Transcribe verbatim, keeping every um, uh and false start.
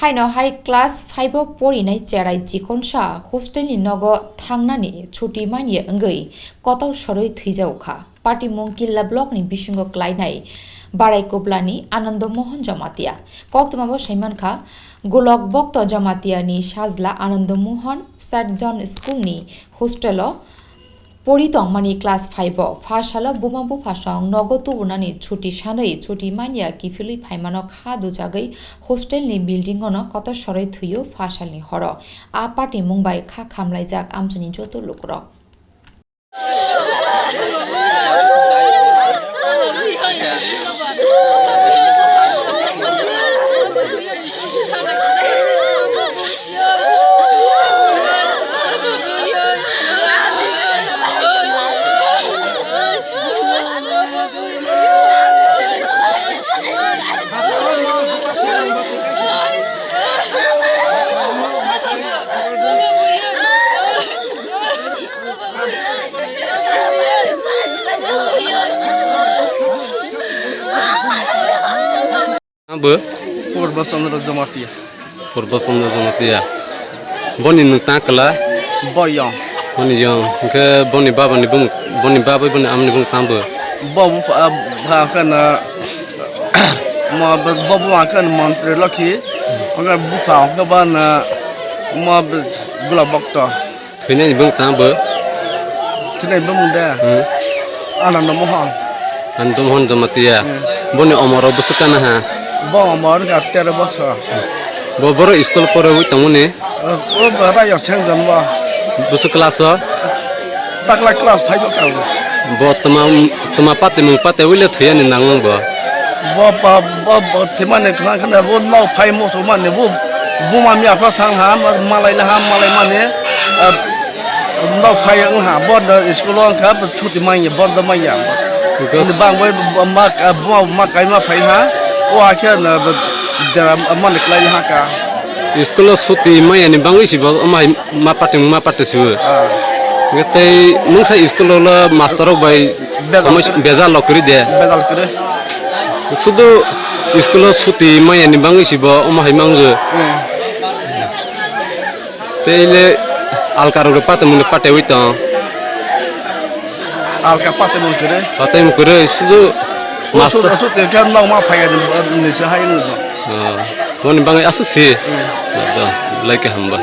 Haino hai class five o porinai cherai chikonsa hostel ni nogo thangnani chuti manya wngwi kotor sorwi thwijao kha. Patimung Killa block ni bisingo klainai Barai Kublani Anando Mohan Jamatia. Koktwmabo saimankha, Golok Bokto Jamatia ni sajla Anando Mohan Sat Jon School ni hostel o pori tongmani class five o. Pha salo buma bupha song nogo tubunani chuti sanwi chuti manya kiphilwi phaimano kha dujagwi hostel ni building ono kotor sorwi thwio pha salni horo. A patimung bai kha khamlaijak amchani joto lukurok. Abo? Purbo Chandra Jamatia. Purbo Chandra Jamatia. Boni nwng ta kla? Boyong. Boni yong. Hwnkhe boni baba ni bumung, boni baba boni amni bumung tamo? Bo bupha, ah, bupha khe na, mo, bo bupha khe na Montri Lokhi. Hwnkhe bupha hwnkhe ba na mo Gula Bokto. Thwinani bumung tamo bo? Thwinani bumung de? Hmm. Anando Mohan. Anando Mohan Jamatia. Hmm. Boni omoro bwswk kana ha? Bo omor ga tero bosor. Bo boro school porwi tongmani? O, o bo rayo sengjon bo. Bwswk class o? Takla class five o kang. Bo tma, tma patimung pate wile thwiyani nango bo? Bo, bo, bo, bo thwimani khna khna bo nok phai musu mani bo buma miya pha thang ha, malai na ha, malai mani, ah, nok phai wng ha, bo da school o wng kha, bo chuti manya, bondo manya. Because bang bai ma, ma, ma kai ma phai ha, o akhe na dera mani klai ha ka. School o chuti manya ni bangwi si bo, ma, ma pati, ma pati si bo. Ah. Tei mungsa school o master rok bai bejal kwrwi de. Bejal kwrwi. Sudu school o chuti manya ni bangwi si bo omo hai mango. Hmm. Tei le alka rok patemung patewi tong. Alka patemung kwrwi. Patemung kwrwi sudu master. Chuti khe nok ma phai ni se hai wng. Oh, moni bangwi aswk si. Hmm. Belai khe hambai.